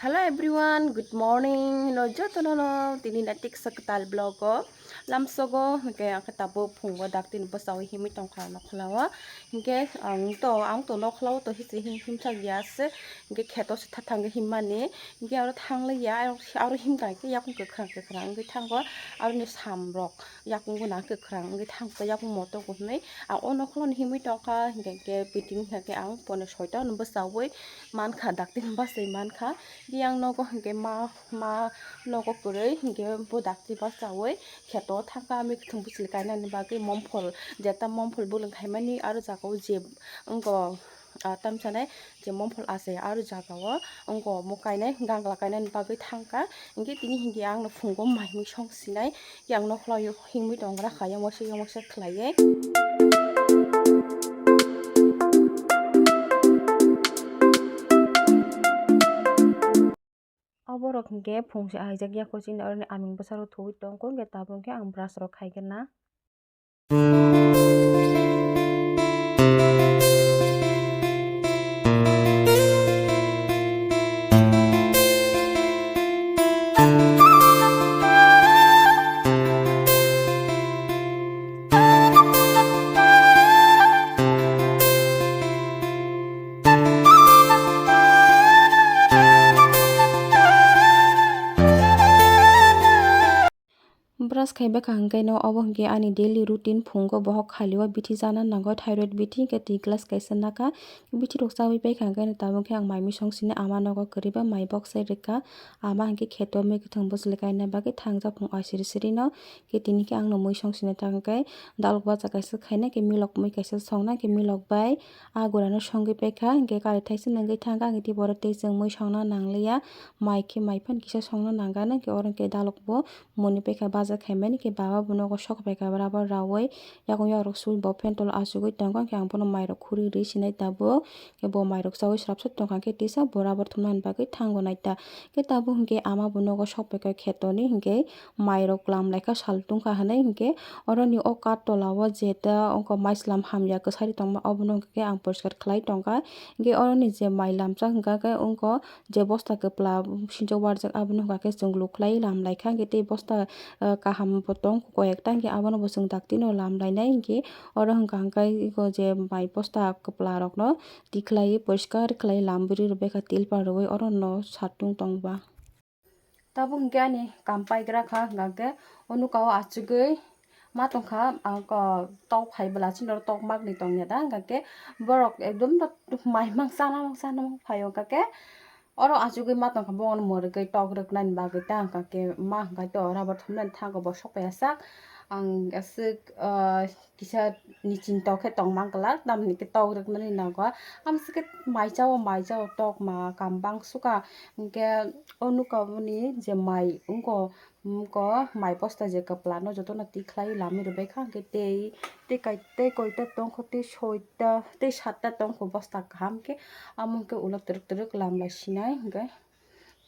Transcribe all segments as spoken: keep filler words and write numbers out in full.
Hello everyone, good morning. No jotono no tini na tiksa kwtal vlog o lamsogo, hwnkhe ang khe tabuk phungo dakti ni bwsao himwi tongkha nokhla o. Hwnkhe ang to, ang to nokhla o to hichi him, himsa ya se, hwnkhe kheto se thathang himmani. Hwnkhe aro thangliya, aro, aro himkha khe yakung kwkhwrang kwkhwrang wngwi thango, aroni samrok yakung gwnang kwkhwrang wngwi thangkha, yakung moto hwnwi. Ang o nokhla no himwi tongkha, hwnkhe khe biting hwnkhe ang pone soita no bwsaui mankha, dakti no bachai mankha. Yang nogo hwnkhe ma, ma nogo kwrwi hwnkhe bo dakti bachaui kheto thangkha, ami kwthwng bwchwlwi kainani bagwi momphol, jeta momphol bwlwng khaimani aro jagao je wngkha, ah, tamsanai je momphol achai aro jagao wngkha omo kainai, gangla kainani bagwi thangkha. Hwnkhe tini hwnkhe ang no phungo maimui song sinai, yang nokhla o himwi tongra kha, yang waisa yang waisa khlaiwi. Oborok hwnkhe phung se ahaijak ya, coaching ni oroni aming bwsaro thuwi tongkho, hwnkhe tabuk khe ang brush rok khaigena. Brush khai bwkha hwnkhe no, obo hwnkhe ani daily routine phungo bohok khali o bithi chana nango, thyroid bithi hwnkhe twi glass kaisa naka. Bithi rok chawi paikha hwnkhe no tabuk khe ang mai mui song sini ama nogo kwrwi ba mai bok sai rwkha. Ama hwnkhe kheto mui kwthwng bwchwlwi kaina bagwi thangjak phung asiri siri no. Khe tini khe ang no mui song sini ta hwnkhe dalok bacha kaisa khaina khe milok mui kaisa songna khe milok bai a gura no songwi paikha hwnkhe kari thaisa nungwi thangkha hwnkhe tei borok tei chwng mui songna nangliya. Mai khe mai phano kisa songna nangano hwnkhe oro hwnkhe dalok bo moni paikha baja khaimani khe baba bo nogo sok paikha rubber raui yakung yakrok sui bo pantol achugui tongo hwnkhe ang bono mairok khurui rwi sinai tabuk. Khe bo mairok chaui swrapsa tongkha khe tisa bo rubber thumnani bagwi thango naita. Khe tabuk hwnkhe ama bo nogo sok paikha khetoni hwnkhe mairok lam laikha sal tungkha hwnwi hwnkhe oroni o kar tola o jeta wngkha mai slam hamya kwsari tongma obono hwnkhe ang poriskar khlai tongkha. Hwnkhe oroni je mai lamchak hwnkha khe wngkha je bosta kwpla sinchok warjak abono hwnkha khe chwng lukhlai lam laikha, hwnkhe tei bosta, ah, kaham bo tong koi ekta, hwnkhe abono bo chwng dakti no lam lainai, hwnkhe oro hwnkha hwnkhe eko je mai bosta kwpla rok no tikhlai poriskar khlai lam bwrwi rwbaikha tilpar rwui oro no satung tongba. Tabuk hwnkhe ani kam paigra kha, hwnkha khe o nuka o achugwi ma tongkha, ang ko tok phai bwla chini oro tok magni tongya da, hwnkha khe borok ekdom mai mang chana mang chana mang phaio, hwnkha khe oro achugwi ma tongkha, bono mwrwgwi tok rwknani bagwi ta, hwnkha khe ma hwnkha khe to rubber thumnani thango bo sok paiya sak, ang aswk, ah, kisa ni chinta khe tong mang glak, tamni khe tok rwknani nango. Amswk khe mai chao, mai chao, tok ma kam bang sukha. Hwnkhe o nuka boni je mai wngko, wngko mai bosta je kwplano jotono tikhlai lamwi rwbaikha. Hwnkhe tei, tei kai, tei koita tongkho, tei soita, tei satta tongkho bosta kaham khe. Amo hwnkhe ulo twrwk twrwk lam lai sinai hwnkhe.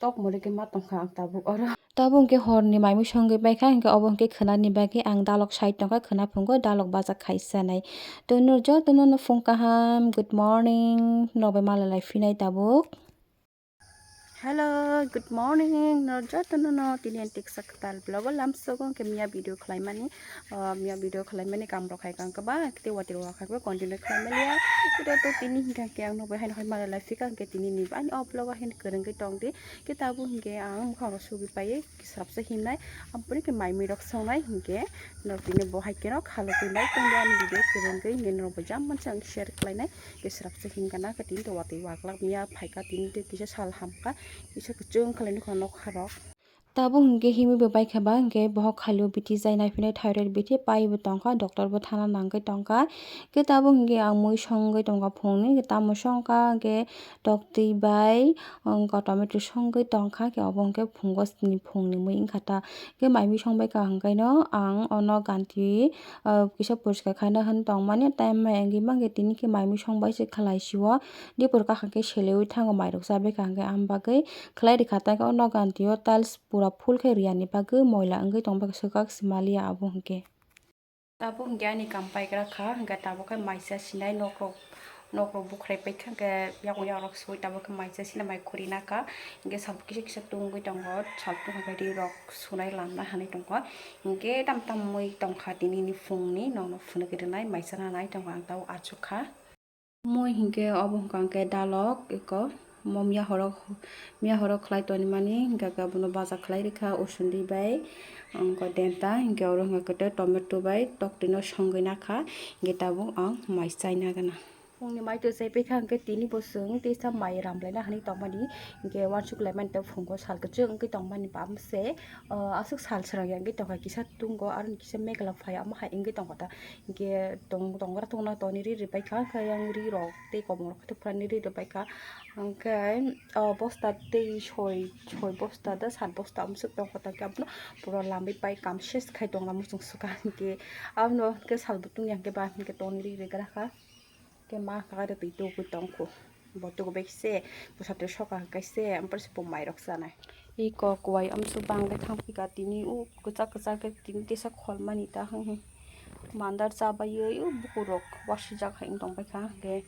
Tok mwrwkhe ma tongkha ang tabuk oro. Tabuk hwnkhe horni mai mui songwi paikha, hwnkhe obo hwnkhe khwnani bagwi ang dalok sai tongkha, khwna phungo dalok bacha khai sanai. Tei no jotono no phung kaham, good morning, nobai mala lai phinai tabuk. Hello, good morning, no jotono no tini ang tiksa kwtal vlog o lamsogo hwnkhe miya video khlaimani. Ah, miya video khlaimani kam rok hai kang kwbang, tei watwi rok hai khe continue khlaimaliya. Tei to tini hwnkha khe ang nokbai haino hai mala lai phika hwnkhe tini ni ani o vlog o haino kwrwngwi tongdi. Khe tabuk hwnkhe ang bwkhang rok sugwi paiwi swrapsa himnai. Ampori khe mai mui rok songnai hwnkhe norok tini bo hai kheno khalogwi nai tongdi ani video kwrwngwi hwnkhe norok bo jam mansa ang share khlainai. Khe swrapsa himkha na khe tini to watwi waklak miya phaikha tini tei kisa sal hamkha. Kisa kwchwng khlai nukha nokha rok. Tabuk hwnkhe himwi bo baikha ba, hwnkhe bohok khalio bithi jai naiphinai thyroid bithi paibo tongkha, doctor bo thana nangwi tongkha. Khe tabuk hwnkhe ang mui songwi tongkha phungni, tamo songkha hwnkhe toktwi bai, wngkha tomato songwi tongkha, khe obo hwnkhe phungo sini phungni mui wngkha ta. Khe mai mui songbaikha hwnkhe no ang ono ganti, ah, kisa poriskar khaina hwn tongmani time mai wngwi mankhe tini khe mai mui songbai se khlai sio. Dipor kakhang khe seleui thango mairok chabaikha hwnkhe, am bagwi khlai rikha, tei o nogo ganti o tiles pura full khe riyani bagwi moila wngwi tongbaikha, swkak se maliya abo hwnkhe. Tabuk hwnkhe ani kam paigra kha, hwnkhe tabuk khe maisa sinai nokrok Nokrok bukhrai paikha, hwnkhe yakung yakrok sui tabuk khe mai chasina mai khuri naka. Hwnkhe salbo kisa kisa tungwi tongo, sal tungkha khe ri rok sunai lamna hinwi tongkha. Hwnkhe tam tam mui tongkha tinini phungni, nokno phunugwi rwnai mai chana nai tongkha ang tabuk achukha. Mui hwnkhe obo hwnkha hwnkhe dalok eko mom yahorok, miyahorok khlai tonimani, hwnkha khe abono baja khlai rwkha usundi bai, wngkha denta, hwnkhe oro hwnkha khe tomato bai toktwino songwi nakha, hwnkhe tabuk ang mai chaina gana. Phungni mai twi chai paikha hwnkhe tini bo chwng teisa mai ramlaina hinwi tongmani, hwnkhe uansuk laimani tei phungo sal kwchwng wngwi tongmani bam se, ah, aswk sal swrang ya wngwi tongkha kisa tungo aroni kisa megla phai omo hai wngwi tongkha ta, hwnkhe tong tongra tongna toni ri rwbaikha hwnkhe yang ri rok tei komor khe phurani ri rwbaikha hwnkhe, ah, bosta tei soi soi bosta da sat bosta amswk tongkha ta hwnkhe abono pura lamwi pai kam ses khai tongna muchung swkang hwnkhe abono hwnkhe sal bo tungya hwnkhe ba hwnkhe toni ri rwgra kha. Khe ma kha khe twi tugwi tongkhu. Bo tugwi bai se bwsa twi soka hwnkhe se, amprese bo mairok chanai. Iko kwai amswk bangwi thangphika tini, o kwchak kwchak khe tini tisa kholmani ta hwnwi. Mandar chabaiwi o bukurok wasijak hai wng tongbaikha. Hwnkhe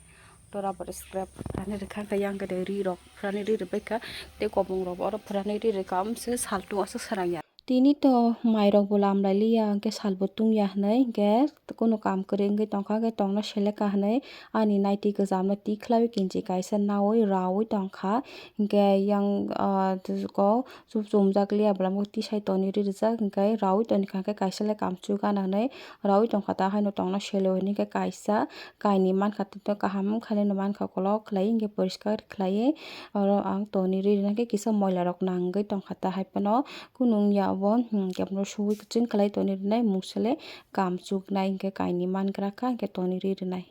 tora bo scrap phurani rwkha, hwnkhe yang khe rirok phurani ri rwbaikha. Tei komongrok oro phurani ri rwkha, amswk saltung aswk swnamya. Tini to mairok bo lamlailiya, hwnkhe salbo tungya hwnwi, hwnkhe kunu kam kwrwi wngwi tongkha, hwnkhe tongna seleka hwnwi ani naiti kwchamno tikhlaiwi kinchi kaisa naui raui tongkha, hwnkhe yang, ah, ko chumjak liya, bwlamo tisai toni ri rijak, hwnkhe raui tongkha, hwnkhe kaisa le kamchwk gana hwnwi raui tongkha, ta haino tongna selo hwnwi khe kaisa kainwi mankha, tei kaham khaileno mankha, kolok khlai hwnkhe poriskar khlaiwi oro ang toni ri rwna khe kisa moilarok nangwi tongkha, ta hai phano. Kunu wngya obo, hmm, kebono suwi kwchwng khlai toni rwnai, mungsele kamchwknai hwnkhe kainwi mangra kha, hwnkhe toni ri rwnai.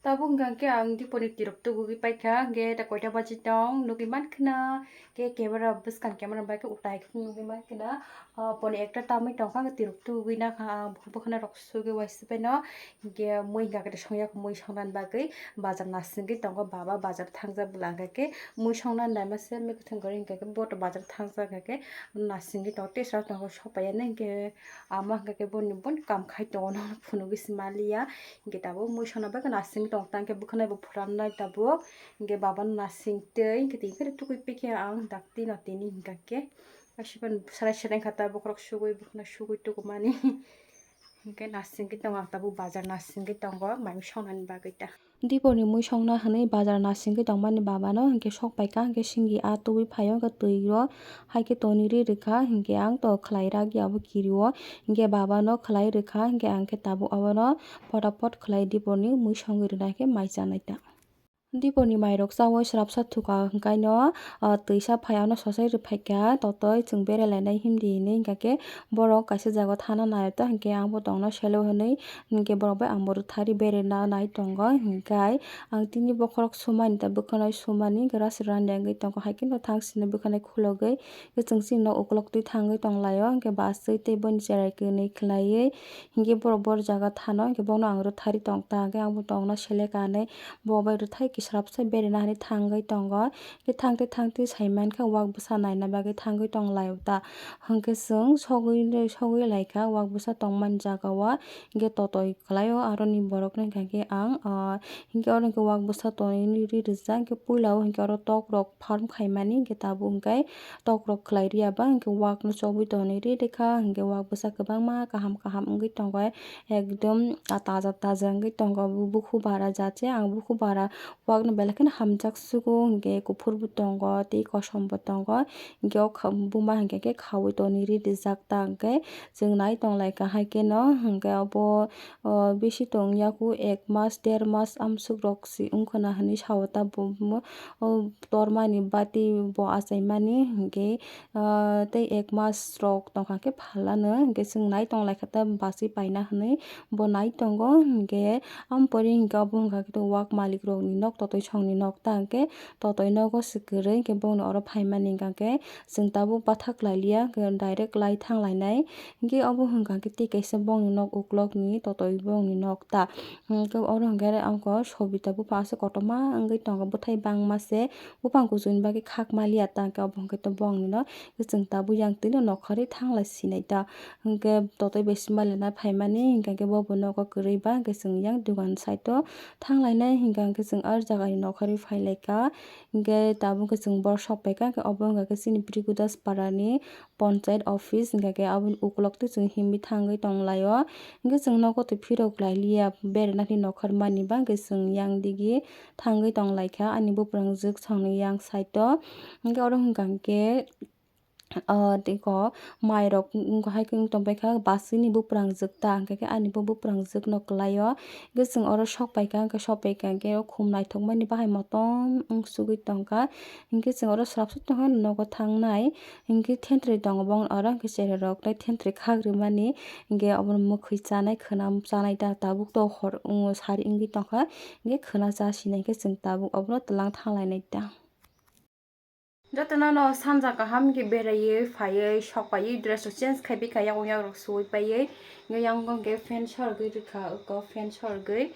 Tabuk hwnkha khe ang dipori tirok tugwi paikha, hwnkhe da koita baji tong nugwi mankhwna, khe camera bwskang camera bai khe utai khe nugwi mankhwna, ah, poni ekta tamwi tongkha, hwnkhe tirok tugwi nakha ang bwkhana rok sugwi waisa pheno, hwnkhe mui hwnkha khe songya mui songnani bagwi bazar nasingwi tongo, baba bazar thangjak bwla hwnkha khe mui songna naima se mui kwthwng kwrwi hwnkha khe bo to bazar thangjak hwnkha khe nasingwi tongo, tesra tongo sopaiya nai hwnkhe ama hwnkha khe boni boni kam khai tongo, nono phunugwi se maliya hwnkhe tabuk mui songna bagwi nasingwi tongo, tang khe bwkhwnai bo phuranai tabuk hwnkhe baba no nasing twi hwnkhe tini khe tugwi pikhe ang dakti no tini hwnkha khe. Asipani bwswrai sereng kha ta bokhorok sugwi bwkhwna sugwi tugumani. Hwnkhe nasingwi tongo ang tabuk bazar nasingwi tongo mai songnani bagwi ta. Diporni mui songna hwnwi bazar nasingwi tongmani babano hwnkhe sok paikha hwnkhe singwi a tubui phaio hwnkhe twio hai khe toni ri rwkha hwnkhe ang to khlai ragya abo kirio hwnkhe babano khlai rwkha hwnkhe ang khe tabuk abono potapot khlai diporni mui songwi rwna khe mai chanai ta. Diporni mairok chaui srapsa thuka hwnkhaino, ah, twisa phai ano sosai rwphaikha totoi chwng beralainai himdi hinwi hwnkha khe borok kaisa jaga thana naio ta hwnkhe ang bo tongno selo hinwi hwnkhe borok bai ang bo rwthari berena nai tongo hwnkhe ang tini bokhorok sumani ta bwkhwnai sumani gas rani wngwi tongo hai kheno thang sini bwkhwnai khulogwi. Khe chwng chini nok ukolok twi thangwi tonglaio, hwnkhe bus twi tei boni cherai kwnwi khwlaiwi, hwnkhe borok bor jaga thano, hwnkhe bono ang rwthari tong ta, hwnkhe ang bo tongna seleka hinwi bo bai rwthai kisrapsa berena hinwi thangwi tongo. Khe thangtwi thangtwi sai mankha wak bwsa naina bagwi thangwi tonglaio ta, hwnkhe chwng sogwi, sogwi laikha wak bwsa tongmani jagao, hwnkhe totoi kwlaio aroni borokno hwnkha khe ang, ah, hwnkhe oro hwnkhe wak bwsa tonwi ri rijak, hwnkhe puila o hwnkhe oro tok rok farm khaimani, hwnkhe tabuk hwnkhe tok rok khlai riya ba hwnkhe wak no chobwi tonwi ri rikha, hwnkhe wak bwsa kwbangma kaham kaham wngwi tongo, ekdom taja taja wngwi tongo, bukhu bara jat se ang bukhu bara wak no belai kheno hamjak sugo, hwnkhe kuphur bo tongo tei kosom bo tongo, hwnkhe o buma hwnkhe khe khaui tonwi ri rijak ta hwnkhe chwng nai tong lai kha hai kheno, hwnkhe obo o bisi tong yaku ek mas der mas amswk rok se wngkha na hinwi sao ta bo, o tormani bati bo achaimani hwnkhe, ah, tei ek mas rok tongkha khe phalano hwnkhe chwng nai tong lai kha ta bachwi paina hinwi bo nai tongo hwnkhe, ampori hwnkhe obo wngkha khe wak malik rokni nok totoi songni nok ta, hwnkhe totoi nogo se kwrwi, hwnkhe bongni oro phaimani hwnkha khe chwng tabuk bathak lailiya, hwnkhe direct lai thang lainai. Hwnkhe obo hwnkha khe tei kaisa bongni nok uklokni totoi bongni nok ta. Hwnkhe oro hwnkhe ang khe Sobita buphang aswk kotorma wngwi tongo, bwthai bangma se, buphang kuchukni bagwi khak maliya ta, hwnkhe obo hwnkhe to bongni nok. Hwnkhe chwng tabuk yang twino nokharwi thang lai sinai ta. Hwnkhe totoi bai swmali na phaimani, hwnkhe bo bo nogo kwrwi ba, hwnkhe chwng yang dugan side o thang lainai, hwnkhe chwng ar jaga ni nokharwi phai lai kha. Hwnkhe tabuk khe chwng boro sok pai kha, hwnkhe obo wngkha khe chini Brigudas para ni ponchayat office, hwnkhe khe aboni ukulok twi chwng himwi thangwi tong lai o. Hwnkhe chwng nogo twi phirok lai liya, bere nani nokhar mani ba, hwnkhe chwng yang digi thangwi tong lai kha ani buprangjwk songni yang side o. Hwnkhe oro hwnkha khe ah, tei ko mairok wng hai khe wng tong pai kha, basini buprangjwk ta, hwnkhe khe ani bo buprangjwk no kwlai o. Hwnkhe chwng oro sok pai kha, hwnkhe sok pai kha, hwnkhe o khum naithok mani bahai motom wng sugwi tong kha. Hwnkhe chwng oro swrapsa tong kha nogo thangnai, hwnkhe thentwrwi tongo bongni oro, hwnkhe cherai rok tei thentwrwi khak rwmani, hwnkhe obono mwkhwi chanai khwnam chanai ta tabuk to hor wng sari wngwi tong kha, hwnkhe khwna cha sinai khe chwng tabuk obono twlang thang lainai ta. Jotono no sanja kaham khe beraiwi phaiwi sok paiwi dress rok change khai bikha, yakung yakrok suwi paiwi. Hwnkhe yang hwnkhe fan sorgwi rwkha, uko fan sorgwi.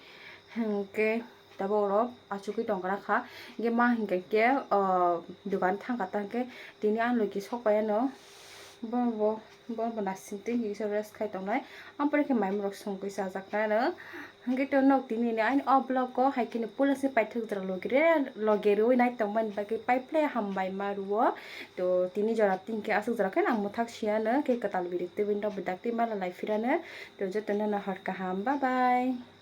Hwnkhe tabuk oro achugwi tongkha kha. Hwnkhe ma hinkhe khe, ah, dukan thangkha ta, hwnkhe tini ang logwi sok pai ano. Bo, bo. Borok bo naisingtwi hinwi kisa rest khai tongnai. Ampore khe maimrok songwi chajaknai ano. Hwnkhe to nok tini ni aini o vlog o hai kheno puila se paithak jora logire, loge rwui nai tongmani bagwi pai phle hambai ma rwo. To tini jora tini khe aswk jora khe nang mwthak siya no khe kwtal biri twi bini rok bedak twi mala lai phirano. To jotono no hor kaham, bye bye.